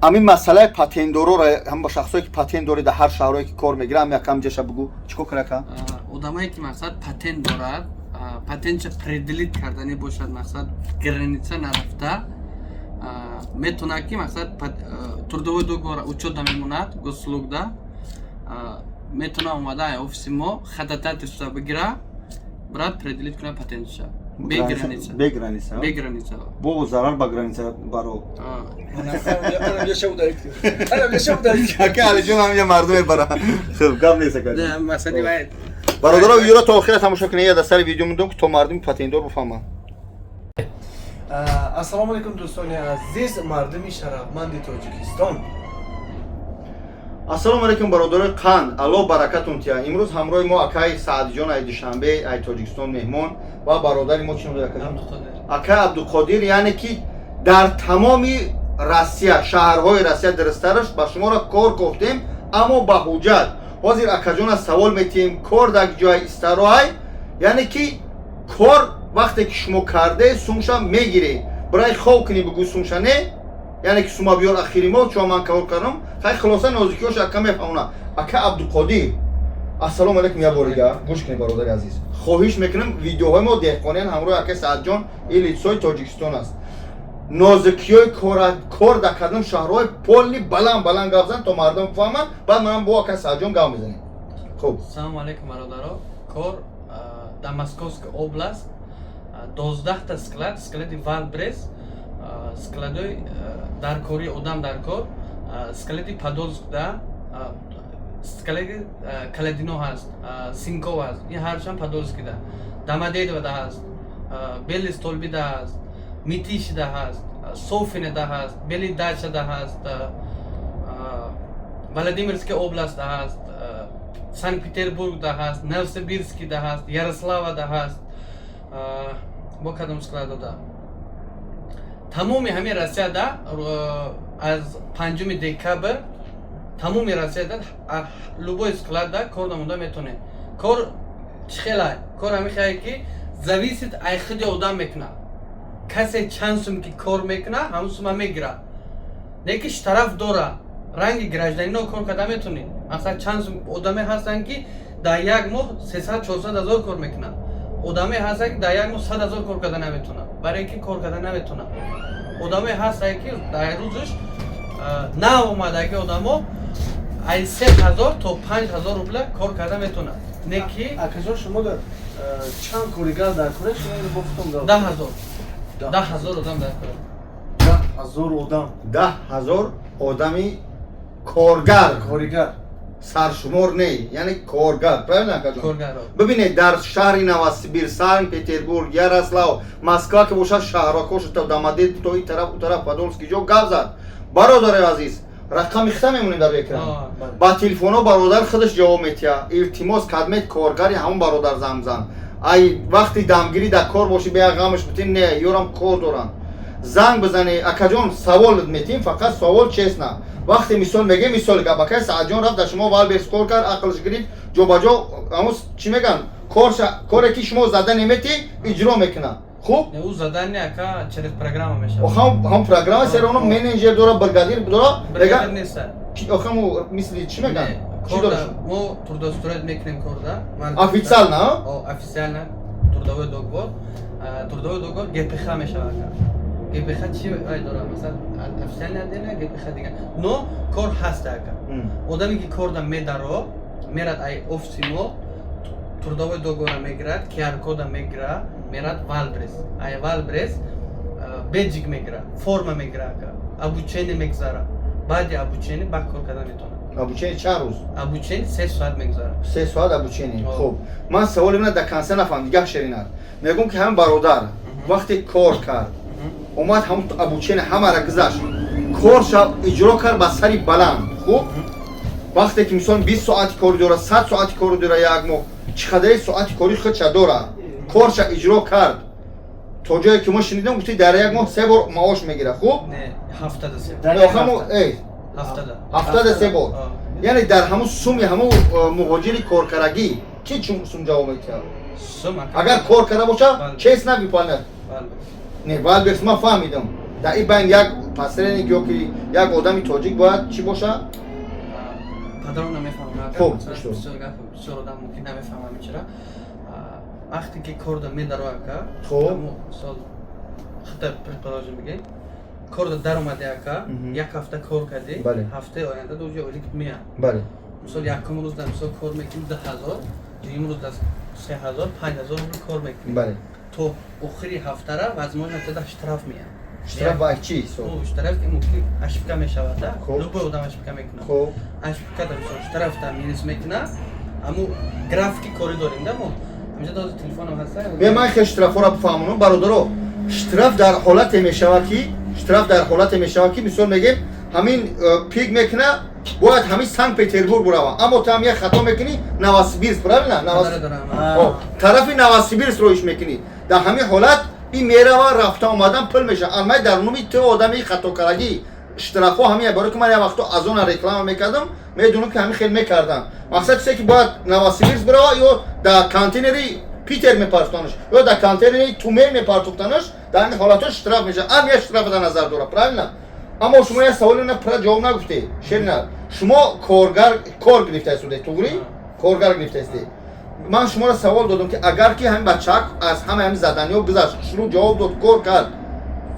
Ҳамин масъалаи патентдороро, ҳам ба шахсое, ки патент доред, дар ҳар шаҳрое, ки кор мегирад, ҳам якам ҷаша бугӯ, чӣ кор карака? Одамое, ки, мақсад, патент дорад, патентша продлить кардани бошад, мақсад, граница нарафта метавонад, ки, мақсад, трудовой договор учётда мемонад, госуслугда метавонад омада ай офиси мо ходатайство бигира, брат, продлить кунад патентша бе граница. Бе граница. Бе граница. Бо зарар ба граница баро. Ака Алиҷон, ҳаминҷа мардум мебара. Хуб, гап нест, ака. Масъали вай. Бародаро, видеоро то охира тамошо кунед. Я дар сари видео мондам, ки то мардуми патентдор бифаҳманд. Ассалому алайкум, дӯстони азиз, мардуми шарафманди Тоҷикистон. Ассалому алайкум, бародарои қанд, Аллоҳ баракатун тия. Имрӯз ҳамроҳи мо акаи Саадиҷон ай Душанбе, ай Тоҷикистон меҳмон ва бародари мо чӣ ном дорад, акаҷон? Абдуқодир. Акаи Абдуқодир. Яъне ки дар тамоми Россия, шаҳрҳои Россия, дурусттараш, ба шуморо кор кофтем, аммо ба ҳуҷҷат. Ҳозир акаҷона савол метиҳем: кор дар ҷои истароай, яъне ки кор вақте ки шумо карде, сумша мегирӣ, барои хов кунӣ, бугӯ сумша не, яъне ки сума биёр ахири моҳ, чун ман кор кардам. Хай, хулоса, нозикиҳош ака мефаҳмона. Ака Абдуқодир, ассалому алайкум. Як бор дига гӯш кунед, бародари азиз, хоҳиш мекунам. Видеоҳои мо деҳқониан ҳамроҳи акаи Саадҷон и лицои Тоҷикистон аст. Нозикиҳои кор дар кадом шаҳрҳои полный, баланд баланд гап зан, то мардум фаҳманд. Баъд манам бо акаи Саадҷон гап мезанем. Хуб. Салому алайкум, бародаро. Кор дар Московская область 12-та склад, склади Вайлдберриз, складои даркории одам дар кор, склади Подольскда, склади Колодино ҳаст, Синков ҳаст, ин ҳарчанд Подольскида, Домодедовода ҳаст, Белые Столбида ҳаст, Мытищида ҳаст, Софинода ҳаст, Белая Дачада ҳаст, Владимирская областда ҳаст, Санкт Петербургда ҳаст, Новосибирскида ҳаст, Ярославада ҳаст. Бо кадом складода? Тамоми ҳамин Россияда аз 5 декабр тамоми Россияда любой складда кор намуда метонед. Кор чӣ хелай? Кор ҳамин хеле, ки зависит ай худи одам мекунад. Касе чанд сум ки кор мекунад, ҳамун сума мегирад. Не ки штраф дора, ранги гражданино кор карда метонед. Масалан, чанд сум одаме ҳастанд, ки дар як моҳ 300-400 ҳазор кор мекунанд, одаме ҳастанд, ки дар як моҳ 100 000 кор карда наметонанд, барои ин ки кор карда наметонанд. Одаме ҳастанд, ки дар рӯзаш нав омадаги одамо ай 3000 то 5000 рубла кор карда метонанд, не ки Акаҷон, шумо дар чанд коригар дар кора? Шумо инро бо худтон гап. 10 000, 10 000 одам дар кор. 10 000 одам. 10 000 одами коргар. Коригар. Саршумор не, яъне коргар, правильно, акаҷон? Коргаро. Бибинед, дар шаҳри Новосибир, Санкт Петербург, Ярослав, Москва ки бошад, шаҳракош то Домодед, то ин тараф, у тараф, Подольский ҷо гап зад. Бародари азиз, рақами хита мемонем дар экран. Ба телефонҳо бародар худаш ҷавоб метиҳад. Илтимос, кадмет коргари ҳамон бародар занг зан. Ай вақти дамгирӣ дар кор бошӣ, бея ғамаш битин, не, ёрам кор доранд. Занг бизане, акаҷон, савол метиҳем, фақат савол честно. Вақте мисол мегем, мисол гап, акай Саадҷон рафт дар шумо Вайлдберриз кор кард, ақлш гирифт, ҷобаҷо ҳамун чӣ меган, корша, коре ки шумо зада неметӣ, иҷро мекунад. Хуб. Не, ӯ задание, ака, через программа мешавад. Ҳам программа сер оно менеҷер дора, бригадир дора. Бригадир неста. Охаму мисли чӣ меган, чӣ Корда дора? Мо трудоустроить мекунем корда. Официально? О, официально трудовой договор. Трудовой договор ГПХ мешавад, ака. ГПХ чи ай дора, масалан, официально отдельно, ГПХ дигар. Но кор ҳаст, ака. Одаме, ки корда медаро, мерад ай офиси мо трудовой договора мегирад, QR-кода мегирад, мерад Вайлдберриз, ай Вайлдберриз бейджик мегирад, форма мегирад, ака, обучение мегузарад. Баъди обучение ба кор карда метавонад. Обучение чанд рӯз? Обучение 3 соат мегузарад. 3 соат обучение. О. Хуб, ман саволи мана дар конце нафаҳмидам. Гап ширинат мегӯм, ки ҳамин бародар вақте кор кард, омад, ҳамун обучение ҳамара гузашт, корша иҷро кард ба сари баланд. Хуб, вақте ки мисол 20 соати кори дора, 100 соати кори дора, як моҳ чӣ қадари соати кори худша дора, корша иҷро кард, то ҷое ки мо шунидем, гуфти, дар як моҳ се бор маош мегирад. Хуб. Не, ҳафтада се. Дар як охамо ҳафта. Эй. Ҳафтада. Ҳафтада се бор. О. Яъне дар ҳамун суми ҳамун муҳоҷири коркарагӣ ки чун сум ҷавоб метиҳад? Сум, ака. Агар кор карда боша. Бале. Честно выполнять. Бале. Не, Вайлдберриз, ман фаҳмидам, дар ин байн як Посредник ё ки як одами тоҷик бояд чӣ боша? Падарон намефаҳмам. Хуб. Бисёр гап, бисёр одам мумкин намефаҳмам чира. Вақте ки корда медаро, ака, мисол, хита, предположим, бигем, корда даромади, ака, як ҳафта кор кардӣ, ҳафтаи оянда уже ойлик меяд. Мисол, якум рӯз дар, мисол, кор мекунӣ 2000, дуюм рӯз дар 3000, 5000 рубл кор мекунӣ. То охири ҳафтара, возможно, тада штраф меяд. Штраф ба чӣ ҳисоб? Штраф ки мумкин ошибка мешавад, любой одам ошибка мекунад. Ошибка да, мисол, штраф та минус мекунад. Аммо графики корӣ дорем да мо ҳаминҷа, дози телефонам ҳаста. Бе, ман хел штрафҳоро бифаҳмонам, бародаро. Штраф дар ҳолате мешавад ки, штраф дар ҳолате мешавад ки, мисол мегем, ҳамин пик мекуна, бояд ҳамин Санкт Петербург бурава, аммо ту ҳам як хато мекунӣ, Новосибирск, правильно? Тарафи Новосибирск роиш мекунӣ. Дар ҳамин ҳолат ин мерава, рафта омадан пул мешавад, алмай дар номи ту одами хатокарагӣ. Штрафҳо ҳамин. Барои ки ман як вақто аз она реклама мекардам, медонам ки ҳамин хел мекардам. Мақсад чизе ки бояд Новосибирск бирава, ё дар контейнери Питер мепартонаш, ё дар контейнери Тюмень мепартохтанаш, дар ҳамин ҳолатҳо штраф мешавад. Ам як штраф дар назар дорад, правильно? Аммо шумо як саволи на пра ҷавоб нагуфтед, Шерина. Шумо коргар кор гирифтаистудед, туғри? Коргар гирифтаистед. Ман шуморо савол додам, ки агар ки ҳамин бачак аз ҳама ҳамин заданиҳо гузашт, шурӯъ ҷавоб дод, кор кард,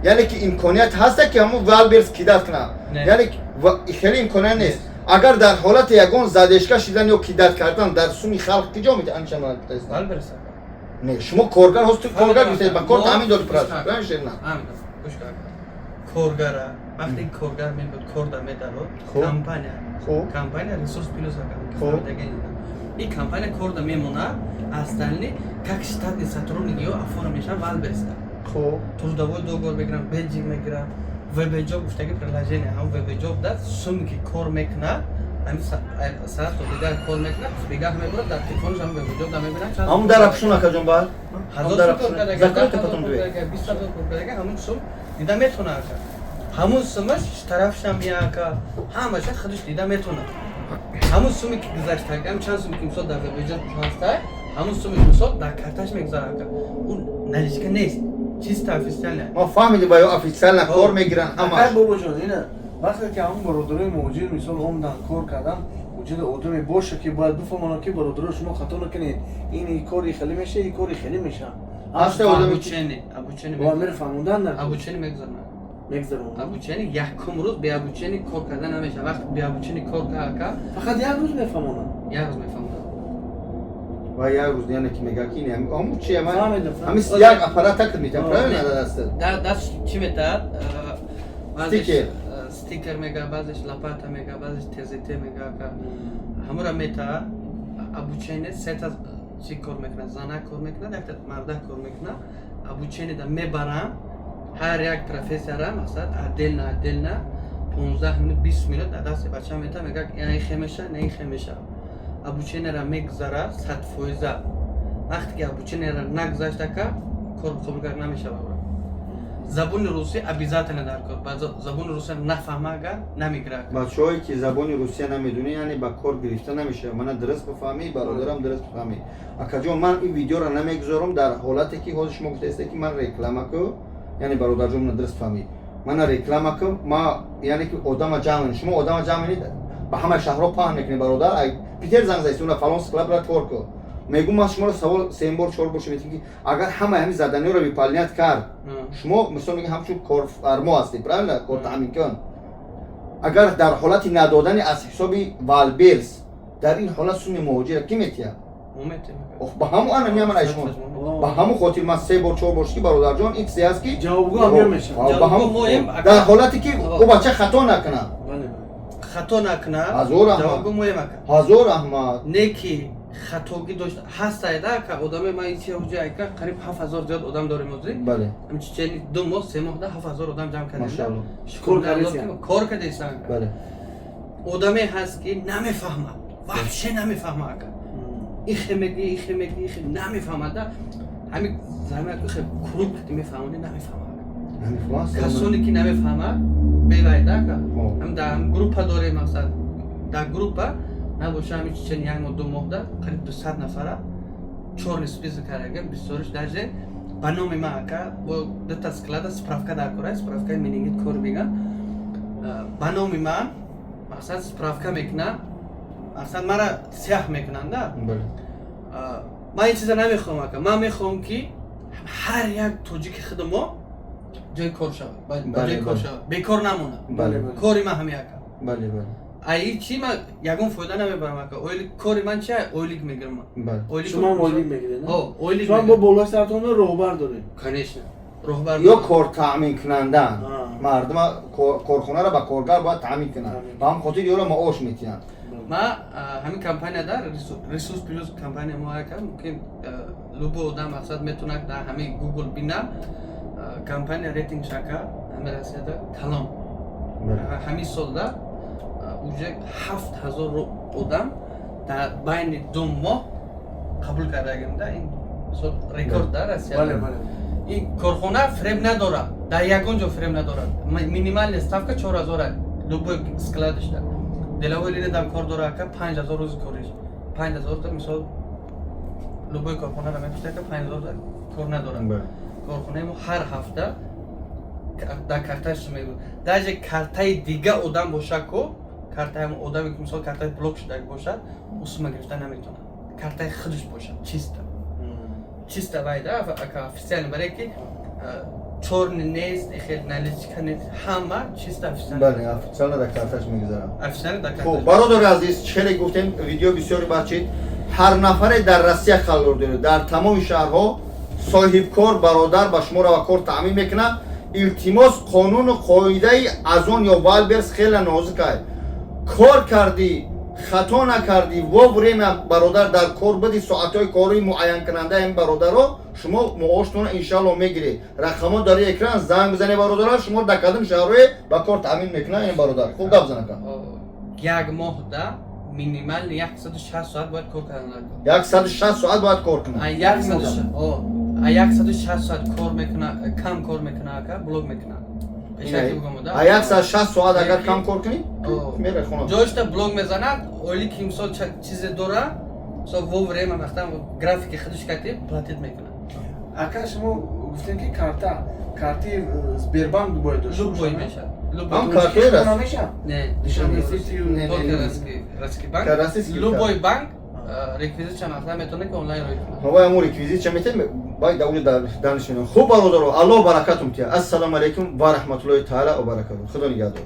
яъне ки имконият ҳаста, ки ҳамун Вайлдберриз кидать кунад? Яъне хеле имконият нест. Агар дар ҳолати ягон задержка шидан ё кидать кардан, дар суми халқ ки ҷо метавонад? Не, шумо коргар ҳост, коргар гирифтед, ба кор таъмин додӣ, правильно, Шерина? Коргара вақте коргар мебуд, корда медарод, компания Ресурс Плюс, ин компания корда мемонад, остальные как штатный сотрудник ё оформ мешавад Вайлдберризда. Трудовой договор мегирам, бейджик мегирам, ВБ Ҷоб гуфтаги приложение, ҳам ВБ Ҷоб да суми ки кор мекунад, ҳамин саат то дигар кор мекунад, бегаҳ мебурад, дар телефонаш ҳам ВБ Ҷоб да мебинад. Ҳамун дара пушун, акаҷон, баъд. 1000 сум кор кардага, 10 000 кор кардага, 20 000 кор кардага, ҳамун сум дида метавонад, ака. Ҳамун сумаш штрафшам мия, ака, ҳамаша худаш дида метавонад. Ҳамун суме ки гузаштага, ҳам чанд суме ки, мисол, дар ВБ Ҷоб ҳастай, ҳамун суме, мисол, дар карташ мегузарад, ака. Ӯ наличка нест, чисто официально. Ма фаҳмидем, ба ё официально кор мегиранд ҳамаш. Акай Бобоҷон, ина вақте ки ҳамун бародарои муҳоҷир, мисол, омдан, кор кардан, вуҷуди одаме боша, ки бояд бифаҳмонад, ки бародаро, шумо хато накунед, ин кори хеле меша, ин кори хеле меша. Ҳаста одаме. Обучение, обучение. Ва мера фаҳмондан дар Обучение мегузаранд. Мегузаронад. Обучение якум рӯз бе обучение кор карда намешавад. Вақте бе обучение кор кард, ака. Фақат як рӯз мефаҳмонад? Як рӯз мефаҳмонад. Ва як рӯз, яъне ки мега, ки ин ҳамун чи Фаҳмидам. ҳамин як аппарат такр метиҳам, правильно, дар дастат? Даст чӣ метаҳад? Баъзеш Стикер. Стикер мега, баъзеш лопата мега, баъзеш ТЗТ мега, ака. Ҳамура метаҳад. Обучение сета чӣ кор мекунад: занак кор мекунад, якта мардак кор мекунад. Обучение да мебарам, ҳар як профессияра, мақсад, отдельно отдельно 15 минут, 20 минут дар дасти бача мета, мега, ина ихе меша, на ихе меша. Обучениера мегузара 100%. Вақте ки обучениера нагузашт, ака, кор қабул карда намешавад. Забони русӣ обязательно дар кор. Ба забони русия нафаҳма, агар намегира, ака. Бачаҳое ки забони русия намедонӣ, яъне ба кор гирифта намешавад. Мана, дуруст бифаҳмӣ, бародарам, дуруст бифаҳмӣ. Акаҷон, ман ин видеоро намегузорам дар ҳолате ки ҳозир шумо гуфтаисте, ки ман реклама ку. Яъне, бародарҷон, мана, дуруст фаҳмӣ, мана реклама ку. Ма, яъне ки одама ҷамъ мекунед, шумо одама ҷамъ мекунед, ба ҳамаи шаҳрҳо паҳн мекунед. Бародар, ай Питер занг заист, уна фалон склад кор ку. Мегӯм, ман шуморо савол сеюм бор, чор бор шуметем, ки агар ҳамаи ҳамин заданиёро выполнять кард, шумо, мисол мегӯ, ҳамчун корфармо ҳастед, правильно, кортаъминкун, агар дар ҳолати надодани аз ҳисоби Вайлдберриз, дар ин ҳолат суми муҳоҷира кӣ метиҳад? Мо метем. Ох, ба ҳамун ана меаман ай шумо. Ба ҳамун хотир ман се бор, чор бор шуд, ки бародарҷон, ин чизе ҳаст, ки Ҷавобгӯ ҳам мешавад. Ба ҳамун Ҷавобгӯ моем, дар ҳолате ки ӯ бача хато накунад. Бале. Хато накунад. Ҳазор раҳмат. Ҷавобгӯ моем, ака. Ҳазор раҳмат. Не ки хатогӣ дошта ҳастайда, ака, одаме. Ман ин чи ҳуҷа, ака, қариб 7000 зиёд одам дорем ҳозир. Ҳамчи 2 моҳ, 3 моҳда 7000 одам ҷамъ кардем. Машаалло. Шукр. Кор кардесиям. Кор кардесиям, ака. Одаме ҳаст, ки намефаҳмад, вообще намефаҳмад, ака. Ихе мегӣ, ихе мегӣ, ихе намефаҳмад да. Ҳамин замият ихе круг ки мефаҳмонӣ, намефаҳмад. Намефаҳмад. Касоне ки намефаҳмад, бевайда, ака. Хоб. Ҳам дар группа дорем, мақсад, дар группа набоша, ҳамин чечен як моҳ, 2 моҳда қариб 200 нафара чёрный список кардага. Бисёриш даже Ба номи ман, ака, бо дута склада справка дар кора, справкаи менингит кор меган. Ба номи ман, мақсад, справка мекунад, мақсад, мара сиёҳ мекунанда. Ман ин чиза намехоҳам, ака. Ман мехоҳам, ки ҳар як тоҷики худи мо ҷои кор шавад, ба ҷои кор шавад, бекор намонад. Кори ман ҳамин, ака. бале бале Аи чи ман ягон фоида намебарам, ака. Ойлик, кори ман чи? Ойлик мегирам ман. Шумо ойлик мегиред? О, ойлик. Шумо бо болои сартон роҳбар доред? Конечно, роҳбар. Ё кортаъминкунандаанд. Мардума, корхонаро ба коргар бояд таъмин кунанд, ба ҳам хотир ёро маош метиҳанд. Ма ҳамин компанияда, Ресурс Плюс компания мо, ака, мумкин любой одам, мақсад, метавонад дар ҳамин Google бина. Компания рейтинг шака ҳамин Россияда калон. Ҳамин солда уже 7000 одам дар байни 2 моҳ қабул кардагимда. Ин сол рекорд дар Россия. Ин корхона фиреб надорад, дар ягон ҷо фиреб надорад. Минимальная ставка 4000, любой складашда, деловой линия кор дора, ака, 5000 рӯзи кориш 5000. Та мисол, любой корхонара мепурси, ака, 5000 кор надорад. Корхонаи мо ҳар ҳафта дар картааш мегӯ, даже картаи дига одам боша ку, картаи ҳамон одаме ки, мисол, картаи блок шуда бошад, ӯ сума гирифта наметавонад. Картаи худаш бошад, чисто, чисто вайда, ака, официально, барое ки чёрный нест, хел наличка нест, ҳама чисто официально. Бале, официально дар карташ мегузарам. Официально дар Хуб. карташ. Бародари азиз, хеле гуфтем, видео бисёре бахшид. Ҳар нафаре дар Россия қарор доред, дар тамоми шаҳрҳо соҳибкор бародар ба шуморо ба кор таъмин мекунад. Илтимос, қонуну қоидаи Озон ё Вайлдберриз хеле нозук аст. Кор кардӣ, хато накардӣ, вовремя, бародар, дар кор буди, соатҳои кории муайянкунанда ин бародаро, шумо маоштона иншалло мегиред. Рақамҳо дар экран, занг бизанед, бародаро, шумо дар кадом шаҳрое ба кор таъмин мекунад ин бародар. Хуб, гап занака. Як моҳда минимально 160 соат бояд кор кардан. 160 соат бояд кор кунад. А 160 соат кор мекуна, кам кор мекуна, ака, блок мекуна. Пешакӣ бугам, да. А 160 соат агар кам кор кунӣ, мерай хона. Ҷошта блок мезанад. Ойлик, мисол, чизе дора, мисол, вовремя, вақтам графики худаш кати платить мекунад. Ака, шумо гуфтем, ки карти Сбербанк бояд дошта Любой бошад, не? мешад. Любой. Ҳам картои раст. Намешавад? Не. Душанбе Сити. Не, Только не, не. российский банк. Российский. Любой банк реквизитша мақсад метавонад, ки онлайн рӯй кунад. Ҳавай ҳамун реквизитша метем, бай даулӣ даниш менам. Хуб, бародаро, Аллоҳ баракатум тия. Ассалому алайкум ва раҳматуллоҳи таала ва баракатуҳ. Худо нигаҳдор.